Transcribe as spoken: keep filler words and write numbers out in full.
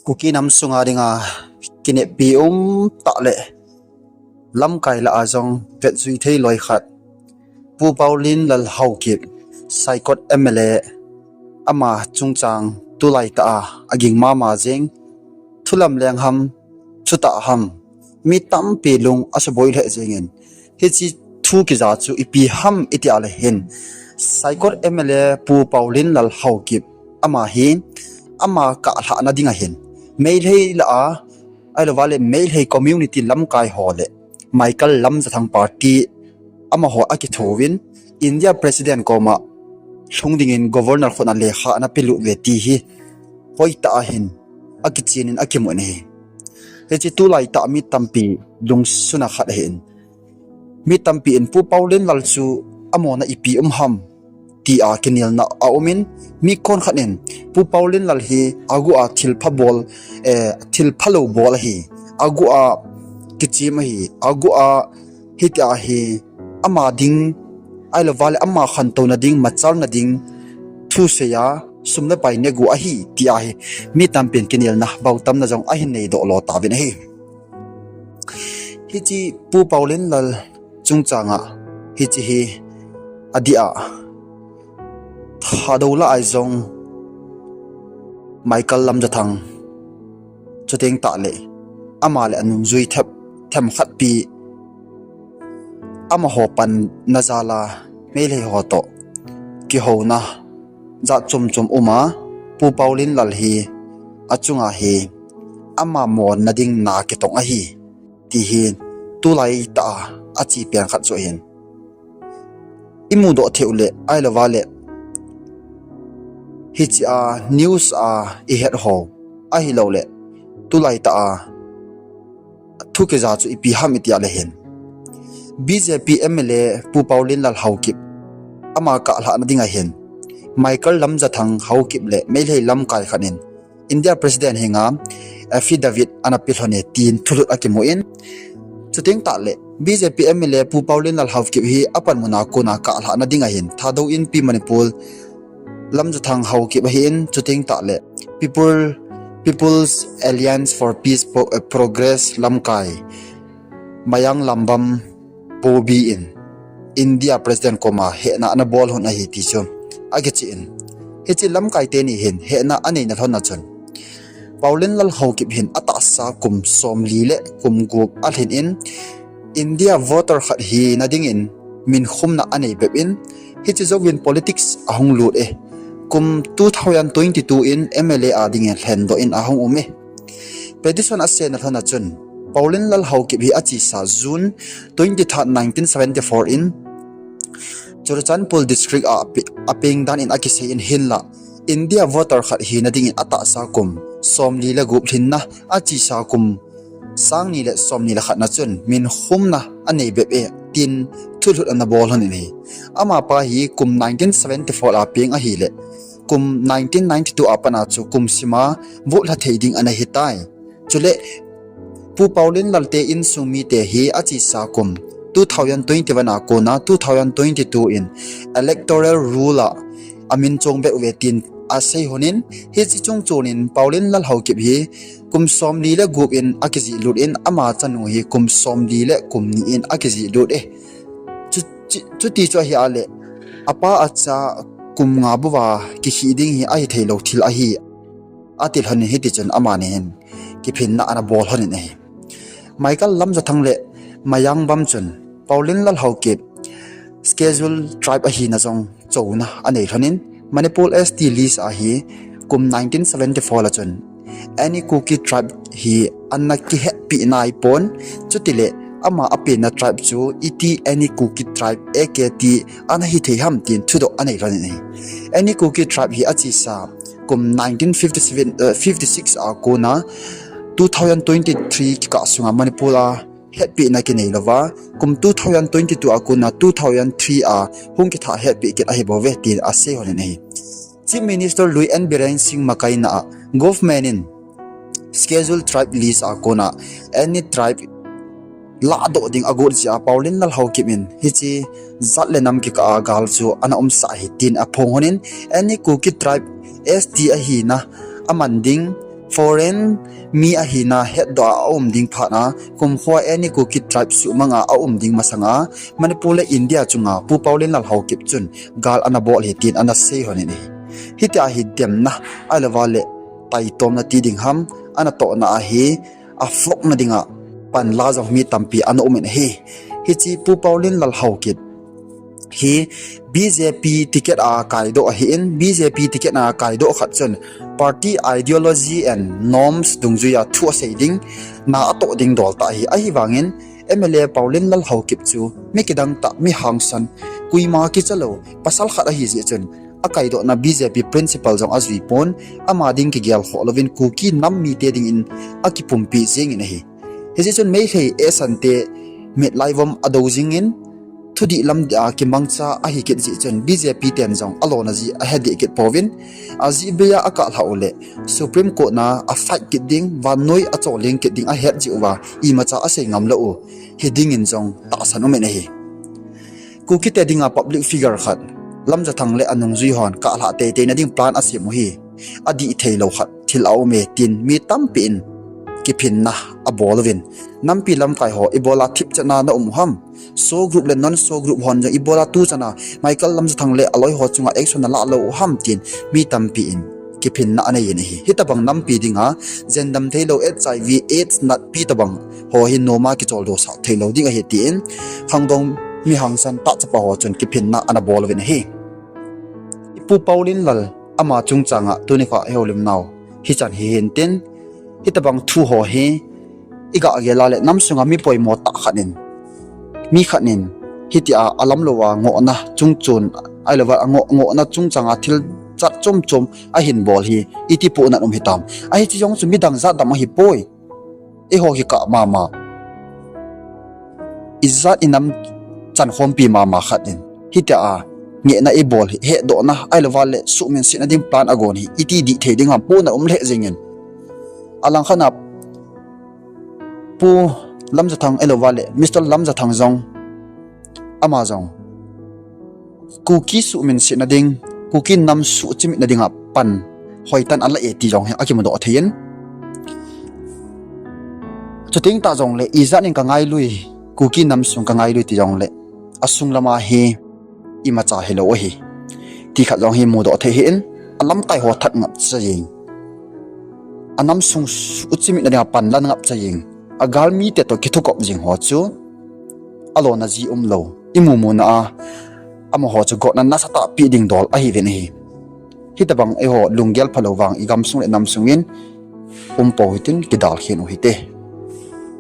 Kuki nam sunga dinga kinepi um tah le lamkai lah a jong vetjui thei loi khat, Pu Paolen Lal Haokip, Saikot M L A, ama chungchang tulai tah a aging mama jeng, thulam leng ham, thutah ham, mi tampi lung asuboi lheh jengin, hiche thu kija chu ipi ham iti a le hin, Saikot M L A Pu Paolen Lal Haokip, ama hi, ama kahlhahna ding ahin, Meitei lah a, ahilou vale Meitei community lamkai ho le Michael Lamjathang party amaho akithouvin, India President koma lhung dingin Governor khut a lekha ana pelut uve ti hi hoitah a hin akichen in akimun ahi. Hiche tulai tah mi tampi lungsuna khat ahin, mi tampi in Pu Paolen Lal chu amona ipi um ham tia kinelna aumin, mi konkhat in Pu Paolen Lal hi aguh a thilpha bol, eh, thilpha lou bol ahi, aguh a kichem ahi, aguh a hitia hi ama ding, ahilou vale ama khantouna ding, machalna ding thusei a, sum le pai negu ahi tia hi mi tampin kinelna bautamna jong ahin neidoh lo tauvin ahi. Hiche Pu Paolen Lal chungchanga hiche hi adeh a, Thadou lah a jong Michael Lamjathang, chuteng tah le ama le anungjui thep, themkhat pi, amaho panna jal a Meitei ho toh kihouna jat chomchom uma, Pu Paolen Lal hi achunga hi ama monna ding na kitong ahi, ti hi tulai tah a ache pen khat chu ahin, imudoh thei u le, ahilou vale hiche a news a ihet ho, ahilouleh tulai tah a thu kija chu ipi ham iti a le hin, B J P M L A Pu Paolen Lal Haokip, ama kahlhahna ding ahin, Michael Lamjathang Haokip le Meitei lamkai khat in India President henga affidavit ana pelhon e tin thulut akimun, chuteng tah le B J P M L A Pu Paolen Lal Haokip hi apanmun a kona kahlhahna ding ahin, Thadou Inpi Manipur Lamjathang Haokip ahin, chuteng tah le People, People's Alliance for Peace Pro-, eh, Progress lamkai Mayang Lambam Bobby in India President koma hehna ana bol lhon ahi ti chu akichen, hiche lamkai teni hin hehna aneina lhon a chun, Paolen Lal Haokip hin atahsa kum somli le kum gup alhin in, India voter khat hina dingin minkhumna anei bep in, hiche jouvin politics ahung lut e. Kum two thousand twenty-two in M L A a dingin lhendoh in ahung um e. Petition asendolna chun, Paolen Lal Haokip hi achesa June twenty-third, nineteen seventy-four in Churachandpur District a ape-, apeng dan in akisei in, hinlah India voter khat hina dingin atahsa kum somli le gup lhinna, achesa kum sangni le somni le khatna chun minkhumna anei bep e, tin thulhut ana bol lhon in ahi. Amapa hi kum nineteen seventy-four a peng ahile, kum nineteen ninety-two a pat a chu kum sima vote lha thei ding ana hitai. Chule Pu Paolen Lal te insung mite hi achesa kum two thousand twenty-one a kona two thousand twenty-two in electoral roll a amin chongbeh uve tin asei lhon in, hiche chungchon in Paolen Lal Haokip hi kum somli le gup in akijihlut in, ama chanu hi kum somli le kum ni in akijihlut e. Chu, chu, chuti chu ahi a le, apa acha kum nga bouva kikhi ding hi ahitheilou thil ahi, ati lhon in, hitichun amani hin kiphinna ana bol lhon in ahi. Michael Lamjathang le Mayang Bam chun Paolen Lal Haokip Scheduled Tribe ahina jong chouna anei lhon in, Manipur S T list a hi kum nineteen seventy-four a chun any Kuki tribe hi ana kihetpi naipon, chutile ama apenna tribe chu iti any Kuki tribe, A K T, ana hithei ham tin thudoh anei lhon in ahi. Any Kuki tribe hi achesa kum nineteen fifty-seven, eh, fifty-six a kona two thousand twenty-three kikah sunga Manipur a hetpina kinei louva, kum two thousand twenty-two a kona two thousand three a hung kithah hetpi kit ahibouve tin asei lhon in ahi. Chief Minister Louis N Biren Singh makaina a government in Scheduled Tribe list a kona any tribe lahdoh ding agot jeh a Paolen Lal Haokip in hiche jat le nam kikah a gal chu ana umsah ahi tin aphong lhon in, any Kuki tribe S T ahina aman ding foreign mi ahina hetdoh a aum ding phat a, kumkho a any Kuki tribe suhmang a aum ding masang a, Manipur le India chunga Pu Paolienlal Haokip chun gal ana bol hi tin ana sei lhonin ahi. Hitia hi demna, ahilouva le taitomna ti ding ham, ana tohna ahi, aphokna dinga panla jong mi tampi ana umin ahi. Hiche Pu Paolienlal Haokip hi B J P ticket a kaidoh ahin, B J P ticket a kaidoh khat chun party ideology and norms dungjuia thu asei ding, na atoh ding dol tah ahi. Ahivangin M L A Paolienlal Haokip chu mi kidang tah, mi hangsan, koima kichalou pasal khat ahijeh chun, akaidohna B J P principle jong ajui pon, ama ding kigel khoh louvin Kuki nam mite dingin akipumpi jengin ahi. Hijeh chun Meitei esante mitlaivom adou jingin, thudih lam dia kimangcha ahi kit jeh chun B J P ten jong alona jeh ahe deh kit pouvin, ajeh beia akahlhah uleh Supreme Court na afight kit ding, vannoi acholleng kit ding ahet jeh uva imacha asei ngamlou u hidingin jong tahsan umin ahi. Kukite dinga public figure khat, Lamjathang le anungjui hon kahlhah teiteina ding plan asem u hi adih theilou khat thil aume tin mi tampi in kiphinna abol uvin, nampi lamkaiho ibola thipchetna naum u ham, SoO group le non-SoO group hon jong ibola tuchana Michael Lamjathang le aloiho chunga action nalah lou u ham tin mi tampi in kiphinna aneiyin ahi. Hitobang nampi dinga jendam theilou HIV AIDS natpi tobang ho hi noma kicholdo sah theilou ding ahi tin khangdong mi hangsan tahchapaho chun kiphinna ana bol uvin ahi. Ipu Paolienlal ama chungchanga tunikho ihoulimnau hichan hihintin, hitobang thuho hi igah gel a le namsunga mi poimo tah khat in, mi khat in hitia alamlouva ngohna chungchon, ahilouva angoh, ngohna chungchanga thil chat chomchom ahinbol hi iti pohnat um hitam. Ahi, hiche jong chu midang jat dam ahipoi. Eiho kikah mama, ijat inam chankhompi mama khat in hitia ngehna eibol hi, hetdohna ahilouva le suhminsetna ding plan agon hi iti dih thei ding ham, pohnat um lheh jengin. Alangkhat a Pu Lamjathang ahilouva le Mister Lamjathang jong, ama jong Kuki suhminsetna ding, Kuki nam suhchimitna dinga pan hoitah in ala e ti jong hi akimudoh theiyin. Chuteng tah jongle ijat in kangailui, Kuki namsung kangailui ti jongle asung lama hi imacha hilou ahi ti khat jong hi mudoh thei ahin, alamkaiho that ngapcha jeng, anamsung suhchimitna dinga pan la ngapcha jeng, agalmite toh kithukop jeng ho chu alona ji umlou, imumuna a amaho chu gotna nasatah peh ding dol ahiuvin ahi. Hitobang eiho lunggel phalou vang igamsung le namsungin umpou hitin kidalkhen u hite.